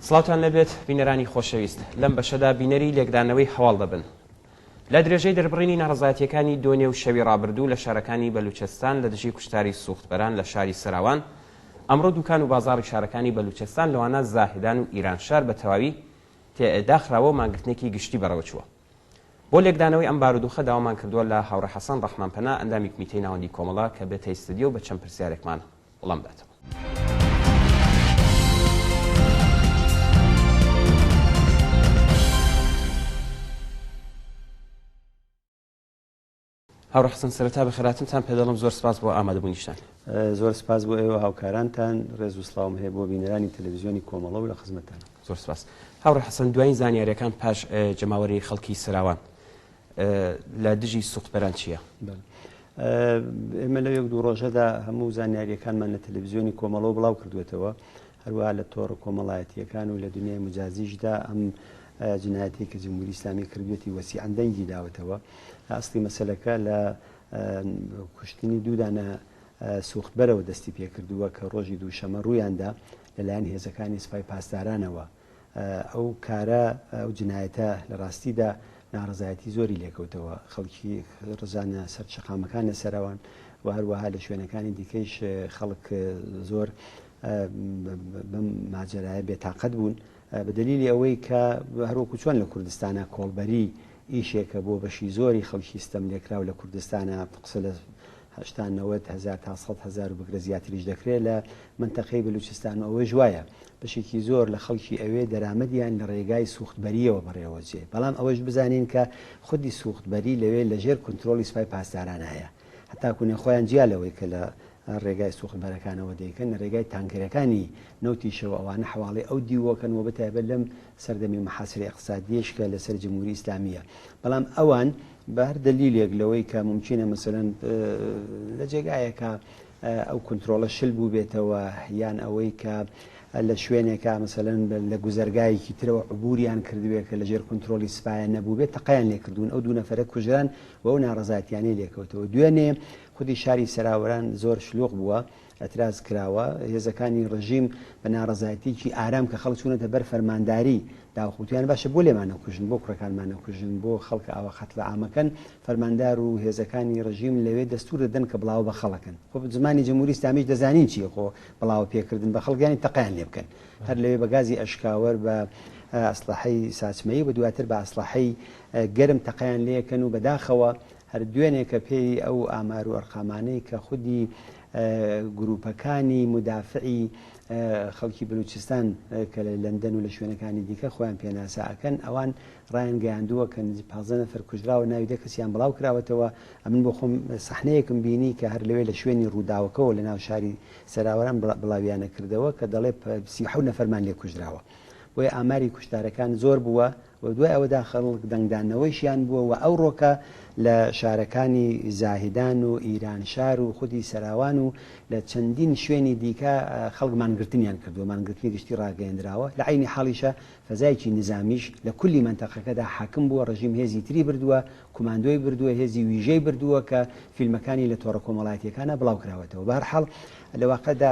سڵاوتان لێبێت بینەرانی خۆشەویست لەم بەشەدا بینەری لێکدانەوەی هەواڵ دەبن لە درێژەی دەربڕینی ناڕەزایەتیەکانی دۆنێ و شەوی ڕابردوو لە شارەکانی بەلوچستان لە دژی کوشتاری سوختبەران لە شاری سەراوان ئەمڕۆ دوکان و بازاڕی شارەکانی بەلوچستان لەوانە زاهدان و ئیرانشار بە تەواوی داخراوە و مانگرتنێکی گشتی بەڕێوەچووە. بۆ لێکدانەوەی ئەم بارودوخە داوامان کردووە لە هاوڕێ حەسەن ڕەحمان پەنا ئەندامی کمیتەی ناوەندی کۆمەڵە کە بێتە ستدیۆ و بە چەند پرسیارێکمان وەڵام بداتەوە. هاوڕێ حەسەن سەرەتا بەخێرهاتنتان پێدەڵێم زۆر سپاس بۆ ئامادەبوونیشتان. زۆر سپاس بۆ ئێوە هاوکارانتان، ڕێز و سڵاوم هەیە بۆ بینەرانی تەلەڤیزیۆنی کۆمەڵە و لە خزمەتتانم. زۆر سپاس. هاوڕێ حەسەن دوایین زانیاریەکان پاش جەماوەری خەڵکی سەراوان لە دژی سوختبەران چییە؟ ئێمە لەو یەک دوو ڕۆژەدا هەموو زانیاریەکانمان لە تەلەڤیزیۆنی کۆمەڵەوە بڵاو کردوێتەوە هەروەها لە تۆڕە کۆمەڵایەتییەکان و لە دنیای مجازیشدا ئەم جنایەتەی کە جمهوری ئیسلامی کردوێتی وەسیعەن دەنگی داوەتەوە. ئەسڵی مەسەلەکە لە کوشتنی دوو دانە سوختبەرەوە دەستی پێکردووە کە ڕۆژی دووشەمە ڕوویاندا لەلایەن هێزەکانی سپای پاسدارانەوە. ئەو کارە، ئەو جنایەتە لە ڕاستیدا ناڕەزایەتی زۆری لێکەوتەوە. خەڵکی ڕزانە سەر شەقامەکان لە سەراوان و هەروەها لە شوێنەکانی دیکەیش خەڵک زۆر بەم ماجەرایە بێتاقەت بوون بە دەلیلی ئەوەی کە هەروەکو چۆن لە کوردستانە کۆڵبەری ئیشێکە بۆ بەشی زۆری خەڵکی ستەم لێکراو لە کوردستانە قسە لە هەشتا نەوەد هەزار تا 100 هەزار و بگرە زیاتریش دەکرێت لە مەنتەقەی بەلوچستان و ئەوەیش وایە بەشێکی زۆر لە خەڵکی ئەوێ دەرامەدیان لە ڕێگای سوختبەریەوە بەڕێوەچێ بەڵام ئەوەش بزانین کە خودی سوختبەری لەوێ لەژێر کونترۆڵی سوپای پاسداران هەیە هەتاکوونێ خۆیان جیا لەوەی کە لە ڕێگای سوختبەرەکانەوە دەیکەن لە ڕێگای تانکەرەکانی نەوتیشەوە ئەوانە حەواڵەی ئەو دیوەکەن و بەتایبەت لەم سەردەمی محاسرە ئیقتسادیەش کە لەسەر جمهوری ئیسلامیە بەڵام ئەوان بە هەر دەلیلێک لەوەی کە مومکینە مەسەلەن لە جێگایەکە ئەو کونترۆڵە شل بووبێتەوە یان ئەوەی کە لە شوێنێکا مەسەلەن لە گوزەرگایەکی ترەوە عبوریان کردوێ کە لەژێر کونترۆڵی سپایە نەبووبێت تەقەیان لێکردوون ئەو دوو نەفەرە کوژران و ئەو ناڕەزایەتیانەی لێکەوتەوە دوێنێ خودی شاری سەراوەران زۆر شلوغ بووە، ئیعتراز کراوە، هێزەکانی ڕژیم بە ناڕەزایەتیەکی ئارام کە خەڵک چوونەتە بەر فەرمانداری داوخ وتیان باشە بۆ لێمان نەکوژن، بۆ کوڕەکانمان نەکوژن، بۆ خەڵک ئاوا قەتڵ عامەکەن، فەرماندار و هێزەکانی ڕژیم لەوێ دەستور دەدەن کە بڵاوە بە خەڵکن. خۆ زمانی جمهوری ئیسلامیش دەزانین چیە خۆ بڵاوە پێکردن بە خەڵک یانی تەقەیان لێ بکەن. هەر لەوێ بە گازی ئەشکاوەر بە ئەسلەحەی ساچمەیی و دواتر بە ئەسلەحەی گەرم تەقەیان لێکەن و بەداخەوە هەر دوێنێ کە پێی ئەو ئامار و ئەرقامانەی کە خودی گروپەکانی مودافعی خەڵکی بلوچستان کە لە لەندەن و لە شوێنەکانی دیکە خۆیان پێناسە ئەکەن ئەوان ڕایان گەیاندووە کە نزیک 15 نەفەر کوژراوە ناوی دە کەسیان بڵاو کراوەتەوە ئەمن بۆ خۆم سەحنەیەکم بینی کە هەر لەوێ لە شوێنی ڕووداوەکەوە لە ناو شاری سەراوەران بڵاویانە کردەوە کە دەڵێ 37 نەفەرمان لێ کوژراوە بۆیە ئاماری کوشتارەکان زۆر بووە و دوای ئەوەدا خەڵک دەنگدانەوەیشیان بووە و ئەوڕۆکە لە شارەکانی زاهیدان و ئیرانشار و خودی سەراوان و لە چەندین شوێنی دیکە خەڵک مانگرتنیان کردووە، مانگرتنی گشتی ڕاگەیەندراوە، لە عەینی حاڵیشا فەزایەکی نیزامیش لە کولی مەنتەقەکەدا حاکم بووە، ڕژیم هێزی تری بردووە، کوماندۆی بردووە، هێزی ویژەی بردووە کە فیلمەکانی لە تۆڕە کۆمەڵایەتییەکانا بڵاو کراوەتەوە. بە هەر حاڵ لە واقعدا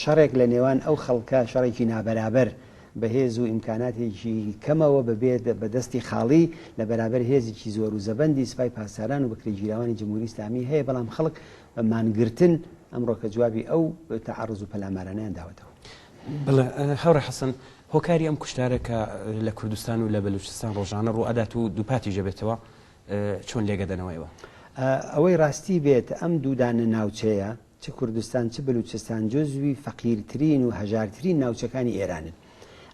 شەڕێک لە نێوان ئەو خەڵکە، شەڕێکی نابەرابەر، بە هێز و ئیمکاناتێکی کەمەوە بە بێ بە دەستی خاڵی لە بەرابەر هێزێکی زۆر و زەبەندی سپای پاسداران و بەکرێگیراوانی جمهوری ئیسلامی هەیە بەڵام خەڵک بە مانگرتن ئەمڕۆکە جوابی ئەو تەعەڕوز و پەلامارانەیان داوەتەوە. بەڵێ هاوڕێ حەسەن، هۆکاری ئەم کوشتارە کە لە کوردستان و لە بەلوچستان ڕۆژانە ڕوو ئەدات و دووپاتیش ئەبێتەوە چۆن لێگەدەنەوە ئێوە؟ ئەوەی ڕاستی بێت ئەم دوو دانە ناوچەیە چ کوردستان چ بلوچستان جزوی فەقیرترین و هەژارترین ناوچەکانی ئێرانن.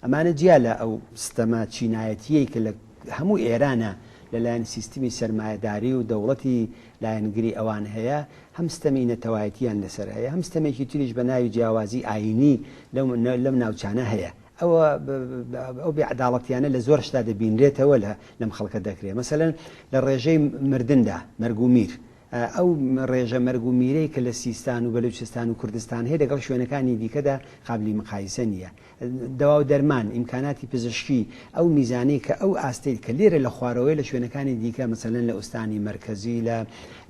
ئەمانە جیا لە ئەو ستەمە چینایەتییەی کە لە هەموو ئێرانە لە لایەن سیستمی سەرمایەداری و دەوڵەتی لایەنگری ئەوان هەیە، هەم ستەمی نەتەوایەتییان لەسەر هەیە، هەم ستەمێکی تریش بە ناوی جیاوازی ئایینی لەم ناوچانە هەیە. ئەوە ئەو بێعەداڵەتیانە لە زۆر شتا دەبینرێتەوە لە لەم خەڵکە دەکرێ. مەسەلەن لە ڕێژەی مردندا، مەرگ و میر. ئەو ڕێژە مەرگ و میرەی کە لە سیستان و بەلوچستان و کوردستان هەیە لەگەڵ شوێنەکانی دیکەدا قابلی مقایسە نییە. دەوا و دەرمان، ئیمکاناتی پزشکی، ئەو میزانەی کە ئەو ئاستەی کە لێرە لە خوارەوەیە لە شوێنەکانی دیکە مەسەلەن لە ئوستانی مەرکەزی، لە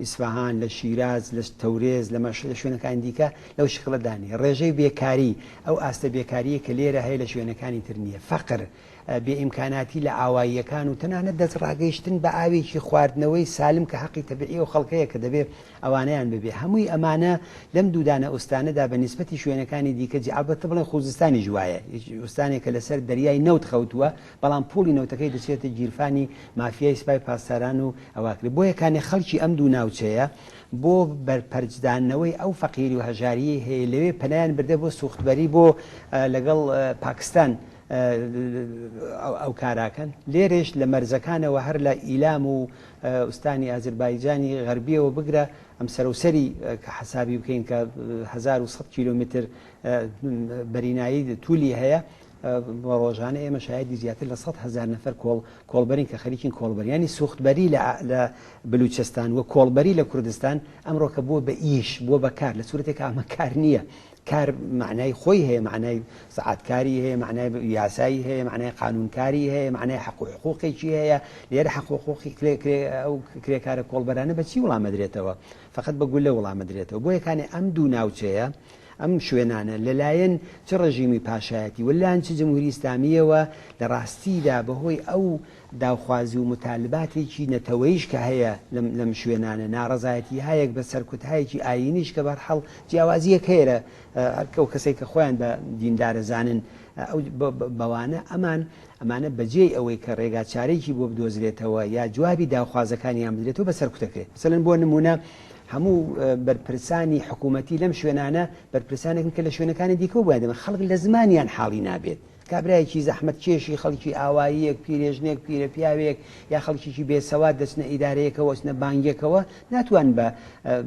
ئیسفەهان، لە شیراز، لە تەورێز، لە مەشهەد، لە شوێنەکانی دیکە لەو شکڵەدا نییە. ڕێژەی بێکاری، ئەو ئاستە بێکارییەی کە لێرە هەیە لە شوێنەکانی تر نییە. فەقر، بێ ئیمکاناتی لە ئاواییەکان و تەنانەت دەستڕاگەیشتن بە ئاوێکی خواردنەوەی سالم کە حەقی تەبیعی ئەو خەڵکەیە کە دەبێ ئەوانەیان ببێ هەمووی ئەمانە لەم دوودانە ئوستانەدا بە نیسبەتی شوێنەکانی دیکە جی ئەڵبەتە بڵێن خوزستانیش وایە ئوستانێکە لەسەر دەریای نەوت خەوتووە بەڵام پوڵی نەوتەکەی دەچێتە گیرفانی مافیای سپای پاسداران و ئەواکرێ بۆیە کانێ خەڵکی ئەم دوو ناوچەیە بۆ بەرپەرچدانەوەی ئەو فەقیری و هەژاریەی هەیە لەوێ پەنایان بردە بۆ سوختبەری بۆ لەگەڵ پاکستان ئەو کاراکەن لێرێش لە مەرزەکانەوە هەر لە ئیلام و ئوستانی ئازربایجانی غەربیەوە بگرە ئەم سەرەوسەری کە حەسابی بکەین کە 1100 کیلومتر بەرینایی تولی هەیە بە ڕۆژانە ئێمە شایدی زیاتر لە 100 هزار نەفەر کۆڵ کۆڵبەرین کە خەریکین کۆڵبەریانی سوختبەری لە بلوچستان و کۆڵبەری لە کوردستان ئەمڕۆکە بووە بە ئیش بووە بە کار لە سوورەتێک ئەمە کار نییە کار مەعنای خۆی هەیە، مەعنای سەعاتکاری هەیە، مەعنای یاسایی هەیە، مەعنای قانوونکاری هەیە، مەعنای حەق و حقووقێکی هەیە. لێرە حەق و حقووقی ئەو کرێکارە کۆڵبەرانە بە چی وڵام ئەدرێتەوە؟ فەقەت بە گوللە وڵام ئەدرێتەوە. بۆیە کانێ ئەم دوو ناوچەیە، ئەم شوێنانە لەلایەن چ ڕێژیمی پاشایەتی و لەلایەن چ جمهوری ئیسلامییەوە لە ڕاستیدا بەهۆی ئەو داوخوازی و موتالباتێکی نەتەوەییش کە هەیە لەم لەم شوێنانە، ناڕەزایەتیهایەک بە سەرکوتهایەکی ئایینیش کە بەهەرحاڵ جیاوازییەک هەیە لە هەر ئەو کەسەی کە خۆیان بە دیندار ئەزانن ئەو بەوانە ئەمان ئەمانە بەجێی ئەوەی کە ڕێگاچارەیەکی بۆ بدۆزرێتەوە یا جوابی داوخوازەکانیان بدرێتەوە بە سەرکوت دەکرێت. مەسەلەن بۆ نموونە هەموو بەرپرسانی حکوومەتی لەم شوێنانە بەرپرسانێکن کە لە شوێنەکانی دیکەوە بۆیان دەبن خەڵک لە زمانیان حاڵی نابێت. کابرایەکی زەحمەتکێشی خەڵکی ئاواییەک، پیرێژنێک، پیرەپیاوێک یا خەڵکێکی بێسەواد دەچنە ئیدارەیەکەوە، ئەچنە بانگێکەوە، ناتوانن بە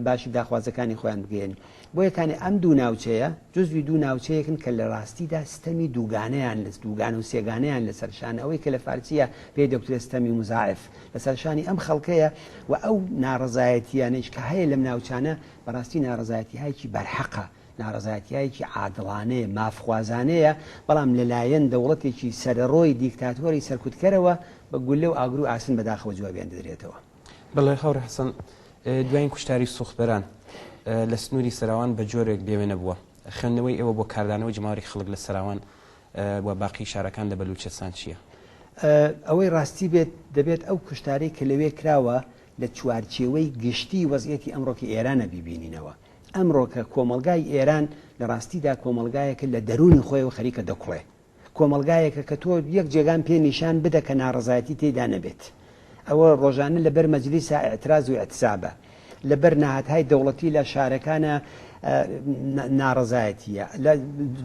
باشی داخوازەکانی خۆیان بگەیەنن. بۆیە کانێ ئەم دوو ناوچەیە جوزوی دوو ناوچەیەکن کە لە ڕاستیدا ستەمی دووگانەیان لە دووگانە و سێگانەیان لەسەر شانە، ئەوەی کە لە فارسییە پێی دەگوترێت ستەمی مزاعف لەسەر شانی ئەم خەڵکەیە و ئەو ناڕەزایەتییانەیش کە هەیە لەم ناوچانە بەڕاستی ناڕەزایەتیهایەکی بەرحەقە. ناڕەزایەتییەکی عادڵانەیە، مافخوازانەیە، بەڵام لەلایەن دەوڵەتێکی سەرەڕۆی دیکتاتۆری سەرکوتکەرەوە بە گوللە و ئاگر و ئاسن بەداخەوە جوابیان دەدرێتەوە. بەڵێ هاوڕێ حەسەن، دوایین کوشتاری سوختبەران لە سنووری سەراوان بە جۆرێک بێوێنە بووە. خوێندنەوەی ئێوە بۆ کاردانەوەی جەماوەری خەڵک لە سەراوان و باقی شارەکان لە بەلووچستان چییە؟ ئەوەی ڕاستی بێت دەبێت ئەو کوشتارەی کە لەوێ کراوە لە چوارچێوەی گشتی وەزعیەتی ئەمڕۆکی ئێرانە بیبینینەوە. ئەمڕۆکە کۆمەڵگای ئێران لە ڕاستیدا کۆمەڵگایەکە لە دەروونی خۆیەوە خەریکە دەکوڵێ. کۆمەڵگایەکە کە تۆ یەک جێگام پێ نیشان بدە کە ناڕەزایەتی تێیدا نەبێت. ئەوە ڕۆژانە لە بەر مەجلیسا ئیعتراز و ئیعتسابە. لە بەر ناهاتهای دەوڵەتی لە شارەکانا ناڕەزایەتییە. لە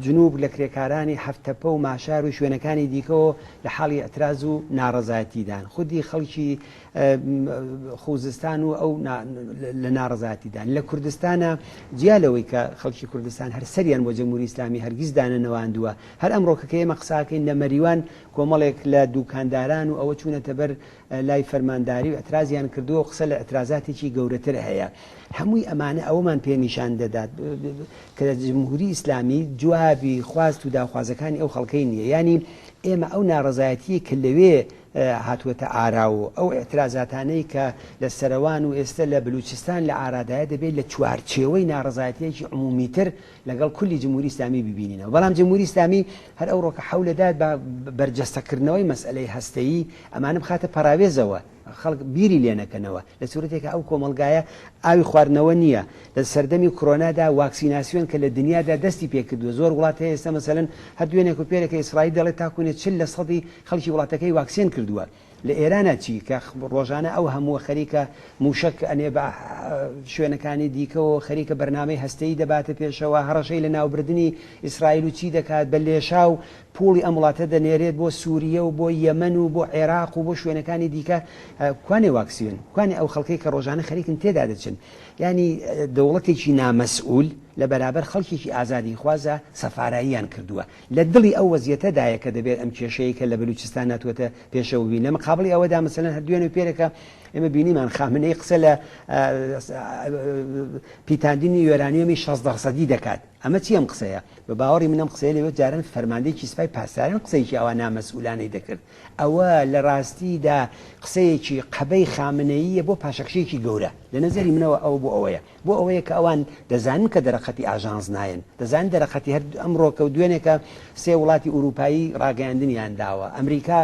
جنوب لە کرێکارانی هەفت تەپە و ماشار و شوێنەکانی دیکەوە لە حاڵی ئیعتراز و ناڕەزایەتیدان. خودی خەڵکی خوزستان و ئەو لە ناڕەزایەتیدان لە کوردستانە جیا لەوەی کە خەڵکی کوردستان هەر سەریان بۆ جمهوری ئیسلامی هەرگیز دانەنەواندووە هەر ئەمڕۆکە کە ئێمە قساکەین لە مەریوان کۆمەڵێک لە دوکانداران و ئەوە چوونەتە بەر لای فەرمانداری و اعترازیان کردووە و قسە لە اعترازاتێکی گەورەتر هەیە هەمووی ئەمانە ئەوەمان پێ نیشان دەدات کە جمهوری ئیسلامی جوابی خواست و داخوازەکانی ئەو خەڵکەی نییە ینی ئێمە ئەو ناڕەزایەتیە کە لەوێ هاتووەتە ئارا و ئەو ئیعترازاتانەی کە لە سەرەوان و ئێستە لە بلوچستان لە ئارادایە دەبێت لە چوارچێوەی ناڕەزایەتییەکی عمومیتر لەگەڵ کولی جمهوری ئیسلامی ببینینەوە. بەڵام جمهوری ئیسلامی هەر ئەوڕۆکە حەولەدات بە بەرجەستەکردنەوەی مەسئەلەی هەستەیی ئەمانە بخاتە پەراوێزەوە. خەڵک بیری لێ نەکەنەوە لە سورەتێکا ئەو کۆمەڵگایە ئاوی خواردنەوە نییە لە سەردەمی کرۆنادا واکسیناسیۆن کە لە دنیادا دەستی پێکردووە زۆر وڵات هەیە ئێستا مەسەلەن هەر دوێنێک و پێرێکە ئیسرائیل دەڵێت تاکوونێ 40 لە سەدی خەڵکی وڵاتەکەی واکسێن کردووە لە ئێرانە چی کە ڕۆژانە ئەو هەمووە خەریکە موشک ئەنێ بە شوێنەکانی دیکەوە خەریکە بەرنامەی هەستەیی دەباتە پێشەوە هەڕەشەی لە ناوبردنی ئیسرائیل و چی دەکات بە لێشاو پوڵی ئەم وڵاتە دەنێرێت بۆ سوریە و بۆ یەمەن و بۆ عێراق و بۆ شوێنەکانی دیکە کوانێ واکسیۆن کوانێ ئەو خەڵکەی کە ڕۆژانە خەریکن تێدا دەچن یانی دەوڵەتێکی نامەسئول. لە بەرابەر خەڵکێکی ئازادیخوازا سەفاراییان کردووە. لە دڵی ئەو وەزیەتەدایە کە دەبێت ئەم کێشەیەی کە لە بەلوچستان هاتووەتە پێشەوە ببینین. لە مقابڵی ئەوەدا مەسەلەن هەر دوێنێ و پێرەکە ئێمە بینیمان خامنەیی قسە لە پیتاندنی یۆرانیۆمی 16 سەدی دەکات. ئەمە چی ئەم قسەیە؟ بە باوەڕی من ئەم قسەیە لەوێ جاران فەرماندەیەکی سپای پاسداران قسەیەکی ئاوا نامەسئولانەی دەکرد. ئەوە لە ڕاستیدا قسەیەکی قەبەی خامنەییە بۆ پاشەکشەیەکی گەورە. لە نەزەری منەوە ئەوە بۆ ئەوەیە. بۆ ئەوەیە کە ئەوان دەزانن کە دەرەقەتی ئاژانس نایەن، دەزانن دەرەقەتی هەر ئەمڕۆکە و دوێنێکە سێ وڵاتی ئورووپایی ڕاگەیاندنیان داوە. ئەمریکا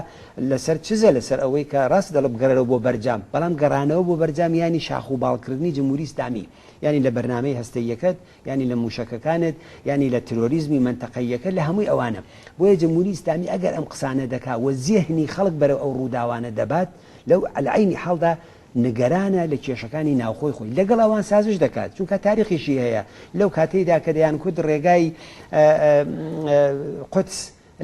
لەسەر چزە لەسەر ئەوەی کە ڕاستە دەڵێ بگەڕێرەوە بۆ بەرجام، بەڵام گەڕانەوە بۆ بەرجام یانی شاخ و باڵ کردنی جمهوری ئیسلامی، یانی لە بەرنامەی هەستەییەکەت، یانی لە مووشەکەکانت، یانی لە ترۆریزمی مەنتەقەییەکەت، لە هەمووی ئەوانە. بۆیە جمهوری ئیسلامی ئەگەر ئەم قسانە دەکا و زێهنی خەڵک بەرەو ئەو ڕووداوانە دەبات، لەو لە عەینی حاڵدا نگەرانە لە کێشەکانی ناوخۆی خۆی لەگەڵ ئەوان سازش دەکات چونکە تاریخیشی هەیە لەو کاتەیدا کە دەیانکوت ڕێگای قودس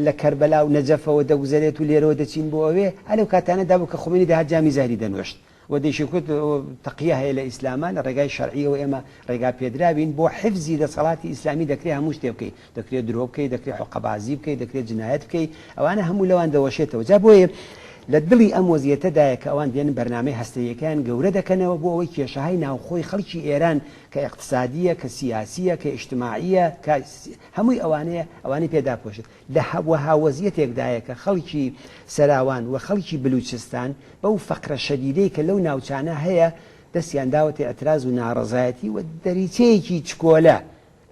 لە کەربەلا و نەجەفەوە دەگوزەرێت و لێرەوە دەچین بۆ ئەوێ ئەلەو کاتانەدا بوو کە خومەینی دەهات جامی زەهری دەنۆشت و دەیشیکوت تەقیە هەیە لە ئیسلاما لە ڕێگای شەرعیەوە ئێمە ڕێگا پێدراوین بۆ حفزی دەسەڵاتی ئیسلامی دەکرێ هەموو شتێ بکەی دەکرێت درۆ بکەی دەکرێت حوقەبازی بکەی دەکرێت جنایەت بکەی ئەوانە هەموو لەوان دەوەشێتەوە جا بۆیە لە دڵی ئەم وەزیەتەدایە کە ئەوان دێن بەرنامەی هەستەیەکەیان گەورە دەکەنەوە بۆ ئەوەی کێشەهای ناوخۆی خەڵکی ئێران کە ئیقتسادیە کە سیاسیە کە ئیجتماعیە کە هەمووی ئەوانەیە ئەوانەی پێ داپۆشێت لە وەها وەزیەتێکدایە کە خەڵکی سەراوان و خەڵکی بلوچستان بەو فەقرە شەدیدەی کە لەو ناوچانە هەیە دەستیان داوەتە ئیعتراز و ناڕەزایەتی و دەریچەیەکی چکۆلە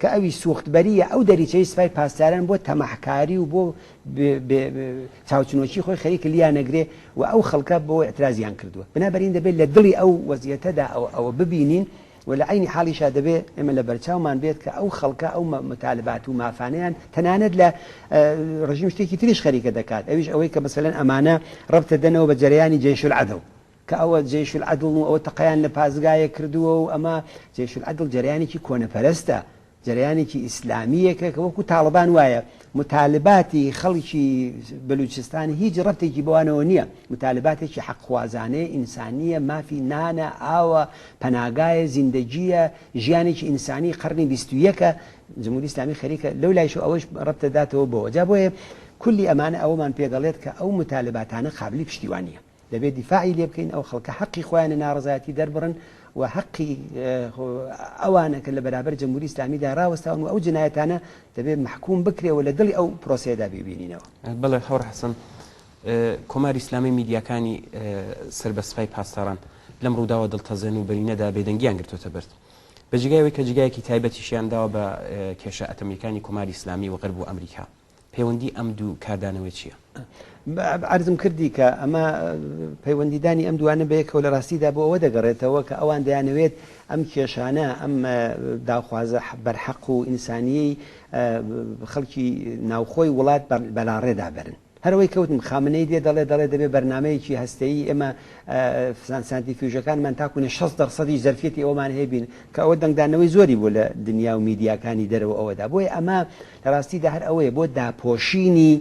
کە ئەویش سووختبەرییە، ئەو دەریچەی سپای پاسداران بۆ تەماحکاری و بۆ چاوچنۆکی خۆی خەریکە لیانەگرێ و ئەو خەڵکە بۆ ئیعترازیان کردووە. بنابەرین دەبێ لە دڵی ئەو وەزیەتەدا ئەوە ببینین و لە عەینی حاڵیشا دەبێ ئێمە لە بەرچاومان بێت کە ئەو خەڵکە ئەو متالبات و مافانەیان تەنانەت لە ڕژیم شتێکی تریش خەریکە دەکات ئەویش ئەوەی کە مەسەلەن ئەمانە ڕەبتە دەنەوە بە جەرەیانی جەیشولعەدڵ کە ئەوە جەیش العدڵن و ئەوە تەقەیان لە پاسگایەک کردووە و ئەمە جەیش العدڵ جەرەیانێکی کۆنەپەرستە، جەرەیانێکی ئیسلامییەکە کە وەکو تاڵبان وایە، موتالباتی خەڵکی بەلوچستان هیچ ڕەبتێکی بەوانەوە نییە، موتالباتێکی حەقخوازانەیە، ئینسانییە، مافی نانە، ئاوە، پەناگایە، زیندەگییە، ژیانێکی ئینسانی قەرنی 21ە، جمهوری ئیسلامی خەریکە لەو لایشەوە ئەوەش ڕەبتە داتەوە بەوە. جا بۆیە کولی ئەمانە ئەوەمان پێ دەڵێت کە ئەو موتالباتانە قابلی پشتیوانییە. دەبێت دیفاعی لێ بکەین، ئەو خەڵکە حەقی خۆیانە ناڕەزایەتی دەربڕن و حەقی ئەوانە کە لە بەرابەر جمهوری ئیسلامیدا ڕاوەستاون و ئەو جنایەتانە دەبێت مەحکوم بکرێ و لە دڵی ئەو پرۆسەیەدا بیبینینەوە. بەڵێ هاوڕێ حەسەن، کۆماری ئیسلامی میدیاکانی سەر بە سپای پاسداران لەم ڕووداوە دڵتەزێن و بەرینەدا بێدەنگیان گرتۆتە بەر. بە جێگای ئەوەی کە جێگایەکی تایبەتیشیان داوە بە کێشە ئەتەمییەکانی کۆماری ئیسلامی و غەرب و ئەمریکا. پەیوەندی ئەم دوو کاردانەوەی چییە؟ عەرزم کردی کە ئەمە پەیوەندیدانی ئەم دوانە بەیەکەوە لە ڕاستیدا بۆ ئەوە دەگەڕێتەوە کە ئەوان دەیانەوێت ئەم کێشانە ئەم داخوازە بەرحەق و ئینسانیەی خەڵکی ناوخۆی وڵات بەلاڕێدا بەرن. هەرەوەی کەوتم خامنەی دێ دەڵێ دەڵێ دەبێ بەرنمەیەکی هەستەیی ئێمە سانتیفیوژەکانمان تاکوونە 60 دەرسەدی زەرفیەتی ئەومان هەیە بین کە ئەوە دەنگدانەوەی زۆری بوو لە دنیا و میدیاکانی دەرەوە ئەوەدا بۆیە ئەمە لە ڕاستیدا هەر ئەوەیە بۆ داپۆشینی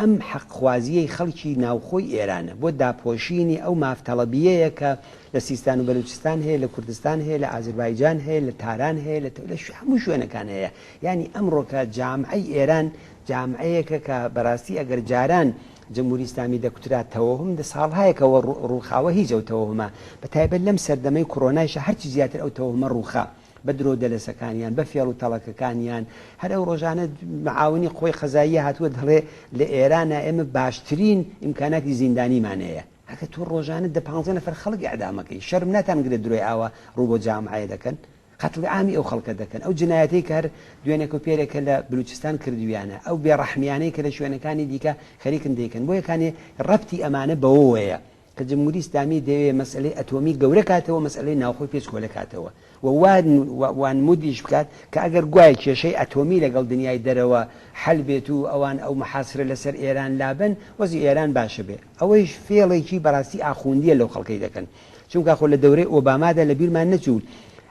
ئەم حەقخوازییەی خەڵکی ناوخۆی ئێرانە، بۆ داپۆشینی ئەو مافتەڵەبییەیە کە لە سیستان و بەلوچستان هەیە، لە کوردستان هەیە، لە ئازربایجان هەیە، لە تاران هەیە، لە لە هەموو شوێنەکان هەیە. یانی ئەمڕۆکە جامعەی ئێران جامعەیەکە کە بەڕاستی ئەگەر جاران جمهوری ئیسلامی دەکوترا تەوەهم دە ساڵهایەکەوە ڕووخاوە هیچ ئەو تەوەهمە بە تایبەت لەم سەردەمەی کۆرۆنایشە هەرچی زیاتر ئەو تەوەهمە ڕووخا. بە درۆ و دەلەسەکانیان، بە فێڵ و تەڵەکەکانیان، هەر ئەو ڕۆژانە معاونی قوەی قەزاییە هاتووە دەڵێ لە ئێرانا ئێمە باشترین ئیمکاناتی زیندانیمان هەیە. ئەگەر تۆ ڕۆژانە دە پانزە نەفەر خەڵک ئیعدامەکەی، شەرم ناتانگرێت درۆی ئاوا ڕوو بۆ جامعەیە دەکەن؟ قەتڵی عامی ئەو خەڵکە دەکەن، ئەو جنایەتەی کە هەر دوێنێکە و پێرێکە لە بلوچستان کردوویانە، ئەو بێڕەحمیانەی کە لە شوێنەکانی دیکە خەریکن دەیکەن، بۆیە کانێ ڕەبتی ئەمانە بەوەوەیە. کە جمهوری ئیسلامی دەیەوێ مەسئەلەی ئەتۆمی گەورە کاتەوە مەسئەلەی ناوخۆی پێ چکۆلە کاتەوە و وا وانمودیش بکات کە ئەگەر گوایە کێشەی ئەتۆمی لەگەڵ دنیای دەرەوە حەل بێت و ئەوان ئەو محاسرە لەسەر ئێران لابەن وەزی ئێران باشە بێ ئەوەیش فێڵێکی بەڕاستی ئاخوندیە لەو خەڵکەی دەکەن چونکە خۆ لە دەورەی ئۆبامادا لە بیرمان نەچوو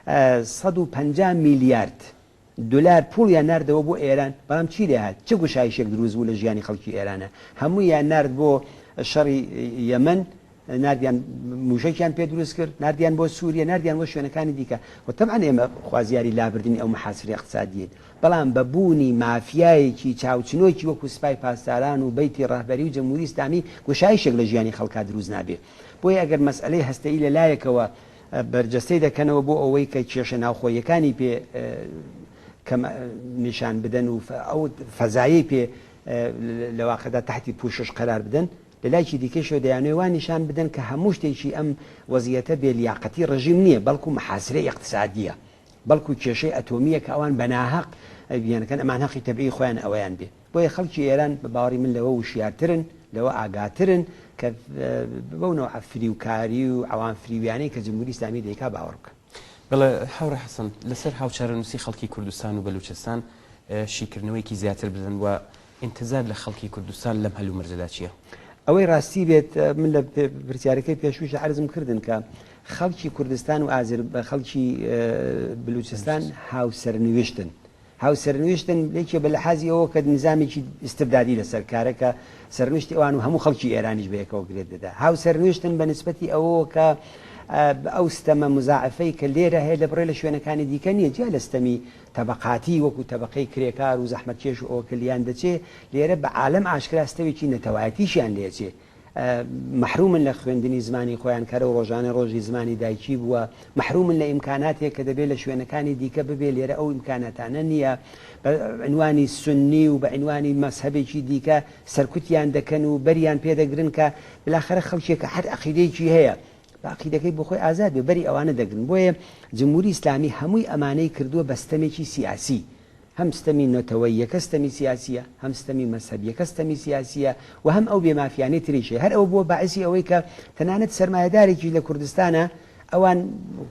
150 میلیارد دولار پوڵیان ناردەوە بۆ ئێران، بەڵام چی لێهات؟ چ گوشایشێک دروست بوو لە ژیانی خەڵکی ئێرانە؟ هەموویان نارد بۆ شەڕی یەمەن. ناردیان مووشەکیان پێ دروست کرد، ناردیان بۆ سووریە، ناردیان بۆ شوێنەکانی دیکە و تەبعەن ئێمە خوازیاری لابردنی ئەو محاسرە ئیقتسادیەین، بەڵام بە بوونی مافیایەکی چاوچنۆکی وەکوو سپای پاسداران و بەیتی ڕەهبەری و جمهوری ئیسلامی گوشایشێک لە ژیانی خەڵکا دروست نابێ. بۆیە ئەگەر مەسئەلەی هەستەیی لە لایەکەوە بەرجەستەی دەکەنەوە بۆ ئەوەی کە کێشە ناوخۆییەکانی پێ کەم نیشان بدەن و ئەو فەزایەی پێ لە واقعدا تەحتی پوشش قەرار بدەن، لە لایەکی دیکەیشەوە دەیانەوێت وا نیشان بدەن کە هەموو شتێکی ئەم وەزیەتە بێ لیاقەتی ڕژیم نییە، بەڵکو محاسرەی ئیقتسادییە، بەڵکو کێشەی ئەتۆمییە کە ئەوان بە ناهەق بیانکەن، ئەمان هەقی تەبیعی خۆیان ئەوەیان بێ. بۆیە خەڵکی ئێران بە باوەڕی من لەوە وشیارترن، لەوە ئاگاترن کە بەو نەوعە فریوکاری و عەوام فریویانەی کە جمهوری ئیسلامی دەیکا باوەڕ بکەن. بەڵێ هاوڕێ حەسەن، لەسەر هاوچارەنووسی خەڵکی کوردستان و بەلوچستان شیکردنەوەیەکی زیاتر بدەن و ئینتزار لە خەڵکی کوردستان لەم هەلومەرجەدا چییە؟ ئەوەی ڕاستی بێت من لە پرسیارەکەی پێشووش عەرزم کردن کە خەڵکی کوردستان و ئازر خەڵکی بلوچستان هاوسەرنویشتن هاوسەرنویشتن یەکێ بە لەحازی ئەوە کە نظامێکی ئیستبدادی لەسەر کارە کە سەرنوشتی ئەوان و هەموو خەڵکی ئێرانیش بەیەکەوە گرێت دەدا هاوسەرنویشتن بە نسبەتی ئەوەوە کە ئەو ستەمە مزاعفەی کە لێرە هەیە لە بڕێ لە شوێنەکانی دیکە نییە جیا لە ستەمی تەبەقاتی وەکو تەبەقەی کرێکار و زەحمەتکێش و ئەوە کە لیان دەچێ، لێرە بە عالەم ئاشکرا ستەوێکی نەتەوایەتیشیان لێ ئەچێ. مەحرومن لە خوێندنی زمانی خۆیان کە رەو ڕۆژانە ڕۆژی زمانی دایکی بووە، مەحرومن لە ئیمکاناتێک کە دەبێ لە شوێنەکانی دیکە ببێ لێرە ئەو ئیمکاناتانە نییە. بە عینوانی سوننی و بە عینوانی مەزهەبێکی دیکە سەرکوتیان دەکەن و بەریان پێ دەگرن کە بلاخەرە خەڵکێکە هەر عەقیدەیەکی هەیە با عەقیدەکەی بۆ خۆی ئازاد بێ بەری ئەوانە دەگرن بۆیە جمهوری ئیسلامی هەمووی ئەمانەی کردووە بە ستەمێکی سیاسی هەم ستەمی نەتەوەییەکە ستەمی سیاسیە هەم ستەمی مەزهەبیەکە ستەمی سیاسیە و هەم ئەو بێ مافیانەی تریشی هەر ئەو بووە باعسی ئەوەی کە تەنانەت سەرمایەدارێکیش لە کوردستانە ئەوان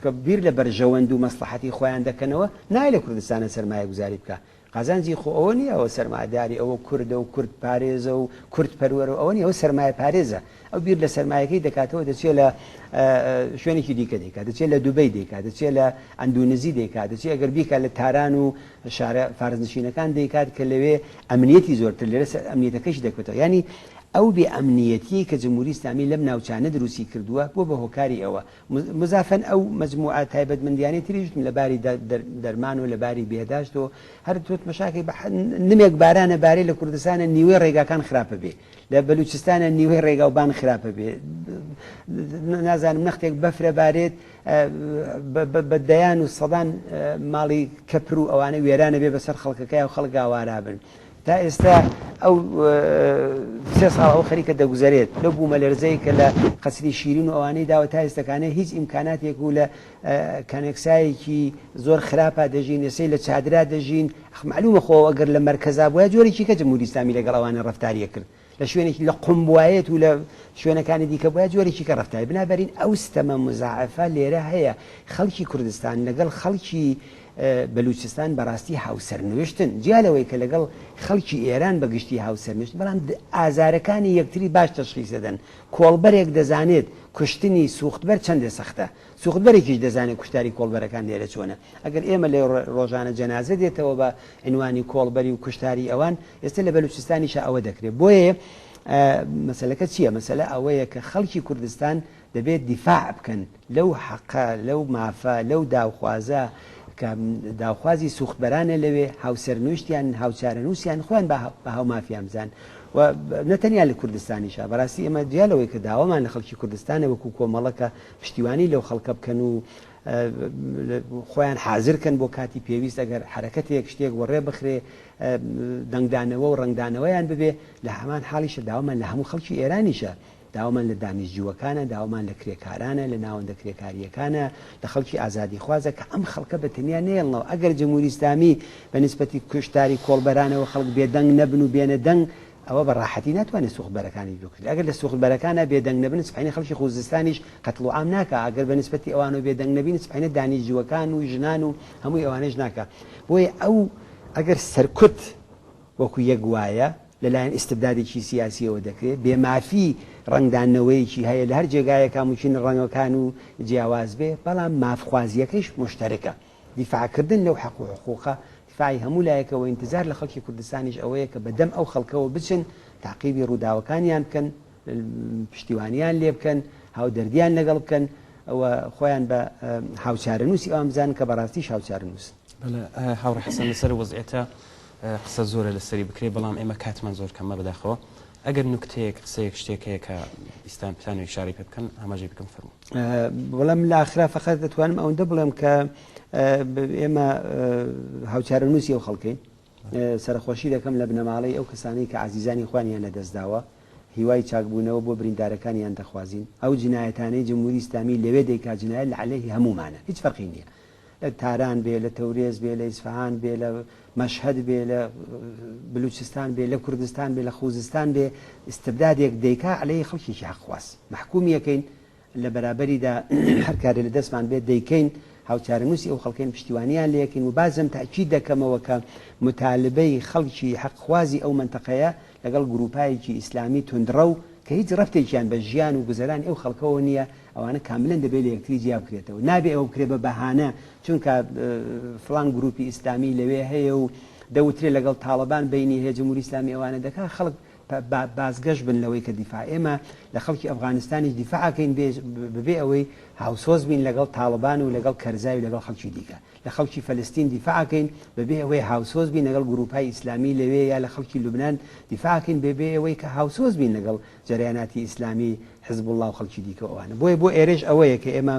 کە بیر لە بەرژەوەند و مەسڵەحەتی خۆیان دەکەنەوە نایە لە کوردستانە سەرمایەگوزاری بکا قازانجی خۆ ئەوە نیە ئەوە سەرمایەداری ئەوە کوردە و کورد پارێزە و کورد پەروەرە و ئەوە نیە ئەوە سەرمایە پارێزە ئەو بیر لە سەرمایەکەی دەکاتەوە دەچێت لە شوێنێکی دیکە دەیکات دەچێت لە دوبەی دەیکات دەچێت لە ئەندونزی دەیکات دەچێت ئەگەر بیکات لە تاران و شارە فارسنشینەکان دەیکات کە لەوێ ئەمنیەتی زۆرتر لێرە ئەمنیەتەکەش دەکوێتەوە ینی ئەو بێ ئەمنیەتیەی کە جمهوری ئیسلامی لەم ناوچانە دروستی کردووە بۆ بە هۆکاری ئەوە موزافەن ئەو مەجموعە تایبەتمەندیانەی تریش لە باری دەرمان و لە باری بێهداشت و هەر تۆ تمەشاکەی بە نمێک بارانە بارێ لە کوردستانە نیوەی ڕێگاکان خراپە بێ لە بەلوچستانە نیوەی ڕێگا و بان خراپە بێ نازانم نەختێک بەفرە بارێت بە دەیان و سەدان ماڵی کەپر و ئەوانە وێرانە بێ بەسەر خەڵکەکەی و خەڵک ئاوارابن. تا ئێستا ئەو سێ ساڵ ئەو خەریکە دەگوزەرێت لەو بوومەلەرزەی کە لە قەسری شیرین و ئەوانەی داوە تا ئێستەکانێ هیچ ئیمکاناتێک و لە کانێکسایەکی زۆر خراپا دەژین ئێسەی لە چادرا دەژین ئەخ معلومە خۆ ئەگەر لە مەرکەزا بوایە جۆرێکی کە جمهوری ئیسلامی لەگەڵ ئەوانە ڕەفتاریە کرد لە شوێنێکی لە قوم بوایەت و لە شوێنەکانی دیکە بوایە جۆرێکی کە ڕەفتاری بنابەرین ئەو ستەمە مزاعفە لێرە هەیە خەڵکی کوردستان لەگەڵ خەڵکی بەلوچستان بەڕاستی هاوسەرنوشتن جیا لەوەی کە لەگەڵ خەڵکی ئێران بە گشتی هاوسەرنوشت بەڵام ئازارەکانی یەکتری باش تەشخیس دەدەن کۆڵبەرێک دەزانێت کوشتنی سوختبەر چەندێ سەختە سوختبەرێکیش دەزانێت کوشتاری کۆڵبەرەکان لێرە چۆنە ئەگەر ئێمە لێ ڕۆژانە جەنازە دێتەوە بە عنوانی کۆڵبەری و کوشتاری ئەوان ئێستا لە بەلوچستانیشا ئەوە دەکرێت بۆیە مەسەلەکە چییە مەسەلە ئەوەیە کە خەڵکی کوردستان دەبێت دیفاع بکەن لەو حەقە لەو مافە لەو داوخوازە کە داوخوازی سوختبەرانە لەوێ هاوسەرنوشتیان هاوچارەنووسیان خۆیان بە هاومافیان بزان و نەتەنیا لە کوردستانیشا بەڕاستی ئێمە جیا لەوەی کە داوامان لە خەڵکی کوردستانە وەکو کۆمەڵەکە پشتیوانی لەو خەڵکە بکەن و خۆیان حازر کەن بۆ کاتی پێویست ئەگەر حرەکەتێک شتێک وەڕێ بخرێ دەنگدانەوە و ڕەنگدانەوەیان ببێ لە هەمان حاڵیشە داوامان لە هەموو خەڵکی ئێرانیشە داوامان لە دانیشجووەکانە داوامان لە کرێکارانە لە ناوەندە کرێکارییەکانە لە خەڵکی ئازادیخوازە کە ئەم خەڵکە بە تەنیا نەیەڵنەوە ئەگەر جمهوری ئیسلامی بە نیسبەتی کوشتاری کۆڵبەرانەوە خەڵک بێدەنگ نەبن و بێنە دەنگ ئەوە بە ڕاحەتی ناتوانێت سوختبەرەکانیش بکوژێت ئەگەر لە سوختبەرەکانا بێدەنگ نەبن سبحەینە خەڵکی خوزستانیش قەتڵ و عام ناکا ئەگەر بە نیسبەتی ئەوانەوە بێدەنگ نەبین سبحەینە دانیشجووەکان و ژنان و هەمووی ئەوانەیش ناکا بۆیە ئەو ئەگەر سەرکوت وەکو یەک وایە لەلایەن ئیستبدادێکی سیاسیەوە دەکرێت بێمافی ڕەنگدانەوەیەکی هەیە لە هەر جێگایەکا مومکینە ڕەنگەکان و جیاواز بێ بەڵام مافخوازیەکەیش موشتەرکە دیفاعکردن لەو حەق و حقوقە دیفاعی هەموو لایەکە و ئینتزار لە خەڵکی کوردستانیش ئەوەیە کە بە دەم ئەو خەڵکەوە بچن تاقیبی ڕووداوەکانیان بکەن پشتیوانیان لێ بکەن. هاودەردیان لەگەڵ بکەن و خۆیان بە هاوچارەنووسی ئەوان بزانن کە بەڕاستیش هاوچارەنووسن. بەڵێ هاوڕێ حەسەن لەسەر وەزعیەتە قسە زۆرە لەسەری بکرێ بەڵام ئێمە کاتمان زۆر کەمە بەداخەوە ئەگەر نوکتەیەک قسەیەک شتێک هەیە کە ئیستان بتانەوێ ئیشارەی پێ بکەن ئاماژەی بکەن فەرموو. بەڵام لە ئاخرا فەقەت دەتوانم ئەوەندە بڵێم کە ئێمە هاوچارەنووسی ئەو خەڵکەین سەرەخۆشی دەکەم لە بنەماڵەی ئەو کەسانەی کە عەزیزانی خۆیانیان لەدەستداوە، هیوای چاکبوونەوە بۆ بریندارەکانیان دەخوازین. ئەو جینایەتانەی جمهوری ئیسلامی لەوێ دەیکا جینایەت لە عەلەیهی هەموومانە، هیچ فەرقی نییە لە تاران بێ، لە تەورێز بێ، لە ئیسفەهان بێ، لە مەشهەد بێ، لە بلوچستان بێ، لە کوردستان بێ، لە خوزستان بێ، ئیستبدادێک دەیکا عەلەیهی خەڵکێکی حەقخواز مەحکوومی ئەکەین. لە بەرابەریدا هەر کارێ لە دەستمان بێت دەیکەین، هاوچارەنووسی ئەو خەڵکەین، پشتیوانییان لێکەین و بازم تەئکید دەکەمەوە کە موتالبەی خەڵکی حەقخوازی ئەو مەنتەقەیە لەگەڵ گرووپایەکی ئیسلامی توندڕەو کە هیچ ڕەبتێکیان بە ژیان و گوزەرانی ئەو خەڵکەوە نییە، ئەوانە کاملەن دەبێ لە یەکتری جیا بکرێتەوە. نابێ ئەوە بکرێ بە بەهانە چونکە فڵان گرووپی ئیسلامی لەوێ هەیە و دەوترێ لەگەڵ تاڵەبان بەینی هەیە جمهوری ئیسلامی ئەوانە دەکا خەڵک بازگەش بن لەوەی کە دیفاع ئێمە لە خەڵکی ئەفغانستانیش دیفاع ئەکەین بەبێ ئەوەی هاوسۆز بین لەگەڵ تاڵبان و لەگەڵ کەرزای و لەگەڵ خەڵکی دیکە لە خەڵکی فەلستین دیفاع ئەکەین بەبێ ئەوەی هاوسۆز بین لەگەڵ گروپای ئیسلامی لەوێ یا لە خەڵکی لوبنان دیفاع ئەکەین بەبێ ئەوەی کە هاوسۆز بین لەگەڵ جەریاناتی ئیسلامی حزبوڵڵا و خەڵکی دیکە ئەوانە بۆیە بۆ ئێرەش ئەوەیە کە ئێمە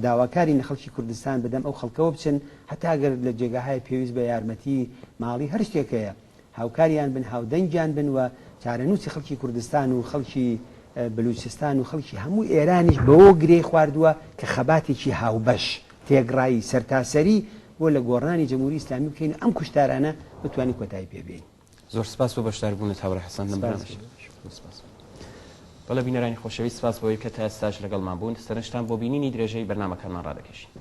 داواکارین لە خەڵکی کوردستان بەدەم ئەو خەڵکەوە بچن هەتا گەر لە جێگاهای پێویست بە یارمەتی ماڵی هەر شتێک هەیە هاوکاریان بن، هاودەنگیان بن و چارەنووسی خەڵکی کوردستان و خەڵکی بلوچستان و خەڵکی هەموو ئێرانیش بەوە گرێی خواردووە کە خەباتێکی هاوبەش، تێکڕایی، سەرتاسەری بۆ لە گۆڕانی جمهوری ئیسلامی بکەین و ئەم کوشتارانە بتوانین کۆتایی پێ بێنین. زۆر سپاس بۆ بەشداربوونت هاوڕێ حەسەن لەم بەرنامەش. سپاس. بەڵێ بینەرانی خۆشەویست سپاس بۆ ئەوەی کە تا ئێستاش لەگەڵمان بوون. سەرنجتان بۆ بینینی درێژەی بەرنامەکانمان ڕادەکێشین.